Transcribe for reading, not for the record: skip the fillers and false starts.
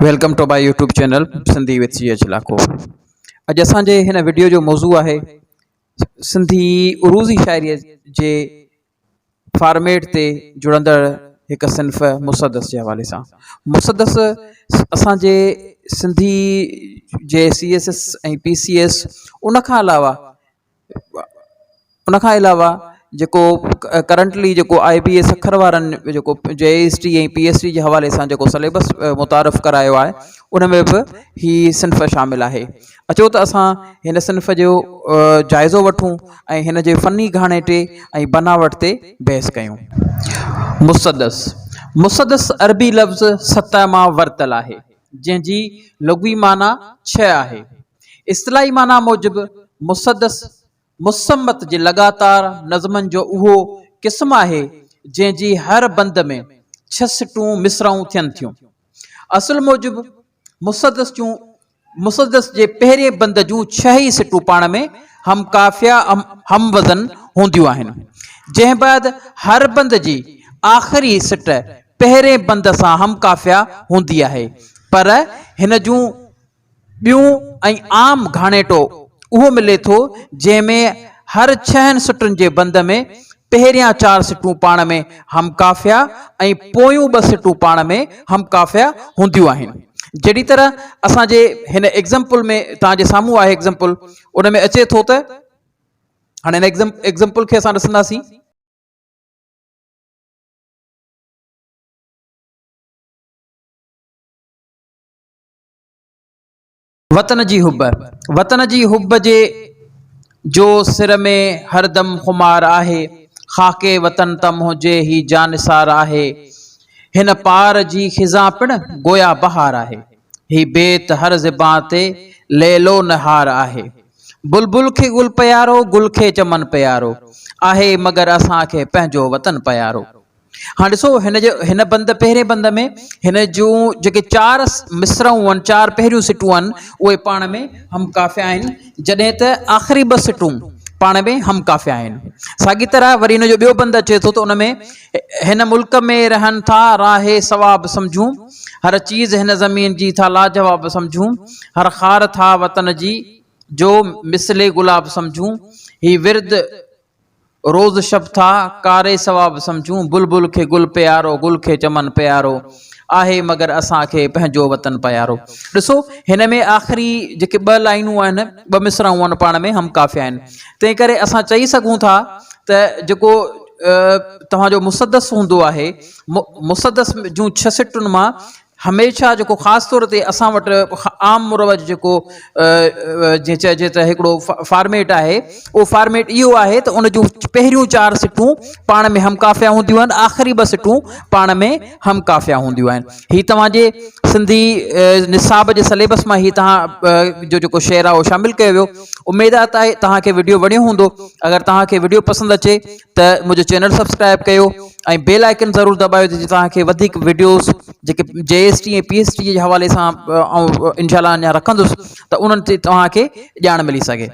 Welcome to my YouTube channel Sindhi with C H Lakho. اڄ اسان جي هن وڊيو جو موضوع آهي سنڌي عروضي شاعريء جي فارميٽ تي جڙندڙ هڪ صنف مسدس جي حوالي سان. مسدس اسان جي سنڌي جي C S S ۽ P C S ان کان علاوه ان کان علاوه جيڪو ڪرنٽلي جيڪو آء بي اي سکر وارن جيڪو J S T ۽ P S T جي حوالي سان جيڪو سليبس متعارف ڪرايو آهي ان ۾ به هي صنف شامل آهي. اچو ته اسان هن صنف جو جائزو وٺون ۽ هن جي فني گهاڻيٽي ۽ بناوٽ تي بحث ڪيون. مسدس، مسدس عربي لفظ سطح مان ورتل آهي، جنهن جي لغوي معنيٰ ڇهه آهي. اصطلاحي معنيٰ موجب مسدس مسمت جي لڳاتار نظمن جو اهو قسم آهي، جنهن جي هر بند ۾ ڇهه سٽون، مصرعون، ٿين ٿيون. اصل موجب مسدس جون مسدس جي پهرين بند جون ڇهه ئي سٽون پاڻ ۾ هم قافيه هم وزن هونديون آهن، جنهن بعد هر بند جي آخري سٽ پهرين بند سان هم قافيه هوندي آهي، پر هن جون ٻيون ۽ عام گهاڻيٽو اهو ملي ٿو جنهن ۾ هر ڇهن سٽن جي بند ۾ پهريان چار سٽون پاڻ ۾ هم قافيه ۽ پويون ٻه سٽون پاڻ ۾ هم قافيه هونديون آهن. جهڙي طرح اسان جي هن ايگزمپل ۾ توهان جي سامهون آهي ايگزمپل ان ۾ اچي ٿو ته هاڻي هن ايگزمپل کي اسان ڏسنداسين. وطن جي حب، وطن جي حب جي جو سر ۾ هر دم خمار آهي، خاڪ وطن ته منهنجي هي جانثار آهي، هن پار جي خزان پڻ گويا بهار آهي، هي بيت هر زبان تي ليل و نهار آهي. بلبل کي گل پيارو، گل کي چمن پيارو، آهي مگر اسان کي پنهنجو وطن پيارو. هاڻ ڏسو هن جي هن بند پهرين بند ۾ هن جون جيڪي چار مصرعون آهن چار پهريون سٽون آهن اهي پاڻ ۾ هم قافيه آهن جڏهن ته آخري ٻه سٽون پاڻ ۾ هم قافيه آهن ساڳي طرح وري هن جو ٻيو بند اچي ٿو ته ان ۾ هن ملڪ ۾ رهن ٿا راهي ثواب سمجهون هر چيز هن زمين جي ٿا لاجواب سمجهون هر خار ٿا وطن جي جو مثل گلاب سمجهون هي ورد روز شب ٿا ڪاري ثواب سمجهون بلبل کي گل پيارو گل کي چمن پيارو آهي مگر اسان کي پنهنجو وطن پيارو ڏسو هن ۾ آخري جيڪي ٻه لائنون آهن ٻه مصرعون آهن پاڻ ۾ هم قافيه آهن تنهن ڪري اسان چئي سگهون ٿا ته جيڪو توهان جو مسدس هوندو آهي مسدس جون ڇهه سٽن مان هميشه جيڪو خاص طور تي اسان وٽ عام مروج جيڪو جيئن چئجي ته هڪڙو فارميٽ آهي اهو فارميٽ اهو آهي ته ان جون پهريون چار سٽون پاڻ ۾ هم قافيه هونديون آهن آخري ٻه سٽون پاڻ ۾ هم قافيه هونديون آهن هي توهان جي سنڌي نصاب جي سليبس مان هي توهان جو جيڪو شعر آهي اهو شامل ڪيو ويو اميد آهي ته توهان کي وڊيو وڻيو هوندو اگر توهان کي وڊيو پسند اچي ته منهنجو چينل سبسڪرائب ڪيو ۽ بيل آئيڪن ضرور دٻايو ته جيئن توهان کي وڌيڪ وڊيوز جيڪي J S T ۽ P S T جي حوالي سان آئون انشاء الله اڃا رکندس ته انهن تي توهان کي ڄاڻ ملي سگهي.